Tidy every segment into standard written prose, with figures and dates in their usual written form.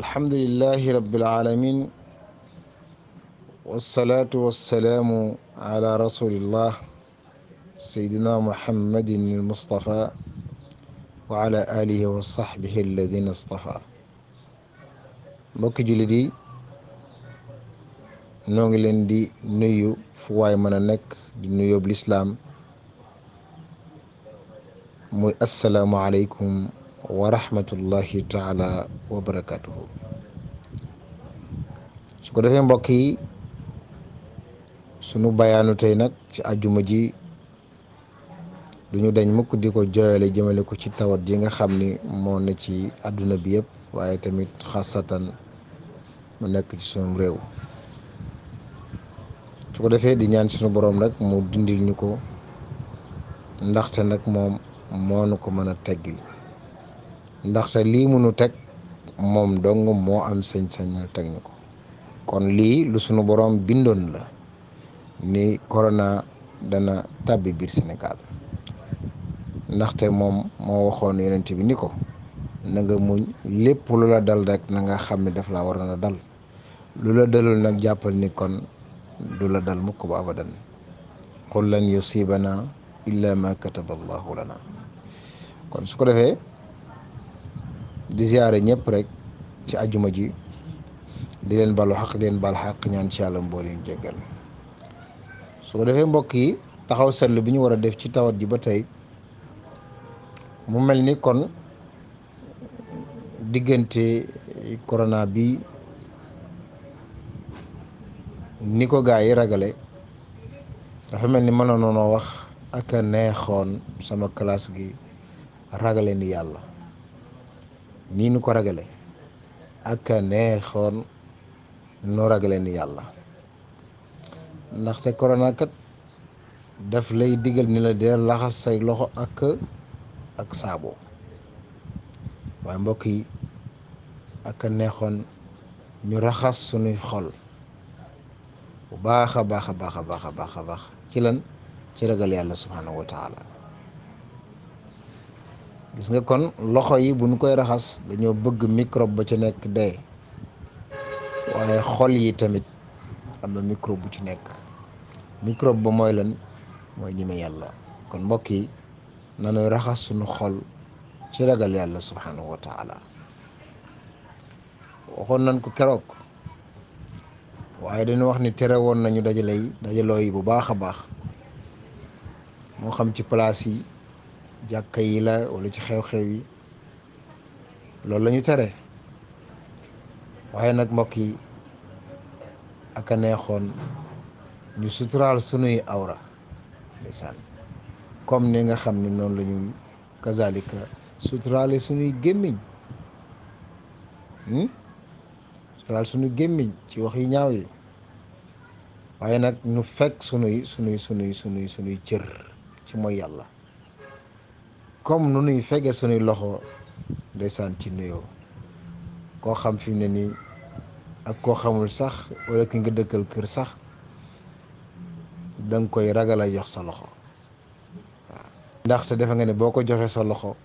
الحمد لله رب العالمين والصلاة والسلام على رسول الله سيدنا محمد المصطفى وعلى آله وصحبه الذين اصطفى. mbokki jullit yi noo ngi leen di nuyu fu waay mën a nekk di nuyoob lislaam muy assalaamu aleykum wa rahmatullahi taala wa barakatuhu. su ko defee mbokk yi sunu bayaanu tey nag ci àjjuma ji duñu dañ mukk di ko jooyale jëmale ko ci tawat ji nga xam ni moo ne ci àdduna bi yëpp waaye tamit xasatan mu nekk ci sunu réew. su ko defee di ñaan sunu boroom rek mu dindil ñu ko ndaxte nag moom moo nu ko mën a teggil ndaxte lii mu nu teg moom dong moo am sañ-sañal teg ñu ko. kon lii lu sunu boroom bindoon la ni corona dana tàbbi biir Sénégal ndaxte moom moo waxoon yonent bi ni ko na nga muñ lépp lu la dal rek na nga xam ne daf laa war a dal lu la dalul nag jàppal ni kon du la dal mukk ba abadan. qul lan yusibana illa ma kataba allahu lana. kon su ko defee di ziyaare ñëpp rek ci ajuma ji di leen balu xaq di leen bal xaq ñaan ci yàlla mbooleem jéggal. su ko defee mbokk yi taxaw seetlu bi ñu war a def ci tawat ji ba tey mu mel ni kon diggante corona bi ni ko gaa yi ragale dafa mel ni mënoon wax ak a neexoon sama classe gi ragale ni yàlla nii nu ko ragale ak a neexoon nu ragale ni yàlla ndaxte corona kat daf lay digal ni la dee laxas say loxo ak saabo waaye mbokk yi ak a neexoon ñu raxas sunuy xol bu baax a baax a baax a baax a baax a baax ci lan ci ragal yàlla subhaanahu wa taala. gis nga kon loxo yi bu ñu koy raxas dañoo bëgg microbe ba ci nekk dee waaye xol yi tamit am na microbe bu ci nekk. microbe ba mooy lan mooy ñeme yàlla. kon mbokk yi nanuy raxas suñu xol ci ragal yàlla subhaanahu wa taala. waxoon nañ ko keroog waaye dañu wax ni tere woon nañu dajaloo yi bu baax a baax moo xam ci place yi jàkka yi la wala ci xew-xew yi loolu la ñu tere waaye nag mbokk yi ak a neexoon ñu suturaal sunuy awra ndeysaan comme ni nga xam ne noonu la ñu kazalika suturaale sunuy gémmiñ suturaal sunuy gémmiñ ci wax yi ñaaw yi waaye nag ñu fekk sunuy cër ci mooy yàlla comme nu nuy fege sunuy loxo ndeysaan ci nuyoo koo xam fi mu ne nii ak koo xamul sax wala ki nga dëkkal kër sax danga koy ragal a jox sa loxo waaw ndaxte defe nga ne boo ko joxee sa loxo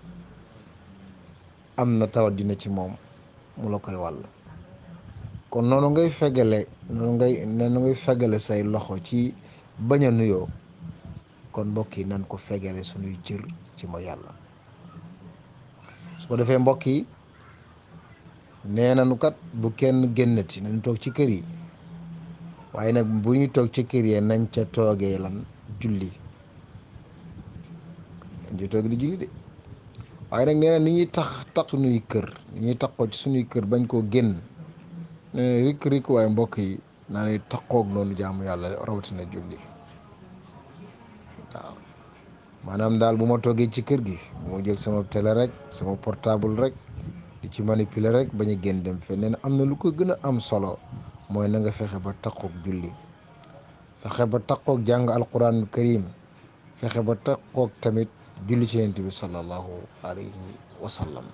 am na tawat dina ci moom mu la koy wàll. kon noonu ngay fegale say loxo ci bañ a nuyoo kon mbokk yi nan ko fegale suñuy cër ci mooy yàlla. su ko defee mbokk yi nee nañu kat bu kenn génnati nañ toog ci kër yi waaye nag bu ñuy toog ci kër yi nañ ca toogee lan julli nañ ca toog di julli de waaye nag nee na ni ñuy tax suñuy kër ni ñuy taxoo ci suñuy kër bañ koo génn nee na rik waaye mbokk yi naa ne taxoog noonu jaamu yàlla rawatina julli. waaw maanaam daal bu ma toogee ci kër gi bu ma jël sama télé rek sama portable rek di ci manipuler rek bañ a génn dem fenn. nee na am na lu ko gën a am solo mooy na nga fexe ba taxoog julli, fexe ba taxoog jàng alquranul karim, fexe ba taxoog tamit julli ci yonent bi sallallahu alayhi wa sallam.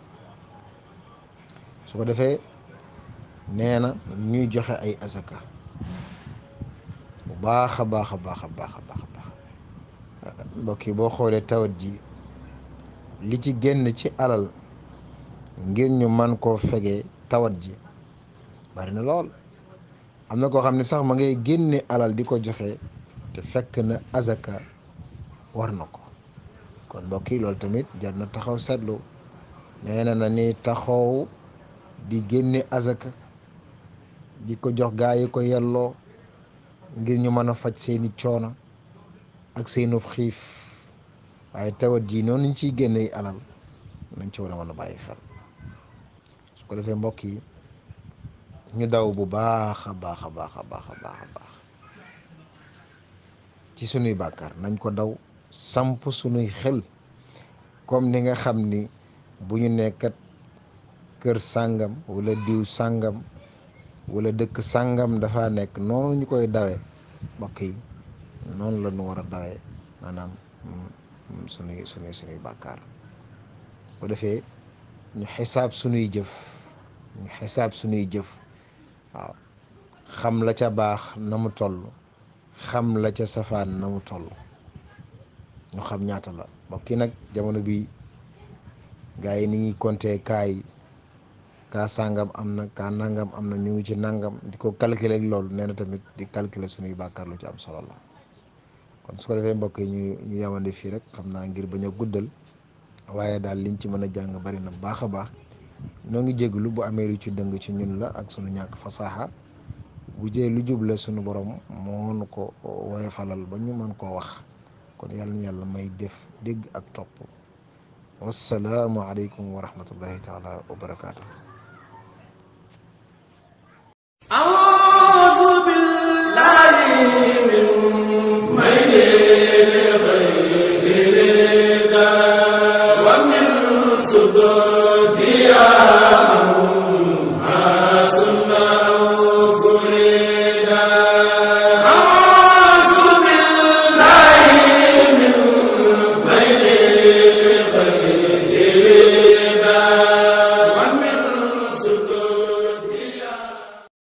su ko defee nee na ñuy joxe ay asaka bu baax a baax a baax a baax a baax a baax. mbokk yi boo xoolee tawat ji li ci génn ci alal ngir ñu man koo fegee tawat ji bari na lool. am na koo xam ne sax ma ngay génne alal di ko joxe te fekk na azaka war na ko. kon mbokk yi loolu tamit jar na taxaw seetlu. nee na ni taxaw di génne azaka di ko jox gaa yi ko yelloo ngir ñu mën a faj seeni coono ak seenu xiif, waaye tawat ji noonu ñu ciy génne alal nañ ci war a mën a bàyyi xel. su ko defee mbokk yi ñu daw bu baax a baax a baax a baax a baax a baax ci sunuy bàkkaar, nañ ko daw samp sunuy xel comme ni nga xam ni bu ñu nekkat kër sàngam wala diw sàngam wala dëkk sàngam dafa nekk noonu ñu koy dawee mbokk yi noonu la ñu war a dawee maanaam sunuy bàkkaar. bu defee ñu xisaab sunuy jëf, ñu xisaab sunuy jëf, waaw, xam la ca baax na mu toll, xam la ca safaan na mu toll, ñu xam ñaata la. mbokk yi nag jamono bi gaa yi ni ñuy compter kaa sàngam am na kaa nangam am na ñu ngi ci nangam di ko calculer ak loolu, nee na tamit di calculer sunuy bàkkaar lu ci am solo la. kon su ko defee mbokk yi ñu yamande fii rek, xam naa ngir bañ a guddal, waaye daal liñ ci mën a jàng bari na bu baax a baax. noo ngi jégalu bu amee lu ci dëng ci ñun la ak sunu ñàkk fasaaxa, bu jee lu jubla sunu borom moo nu ko woyofalal ba ñu mën koo wax. kon yàlla na yàlla may def dégg ak topp. wassalaamu aleykum wa rahmatullahi taala wa barakaatu.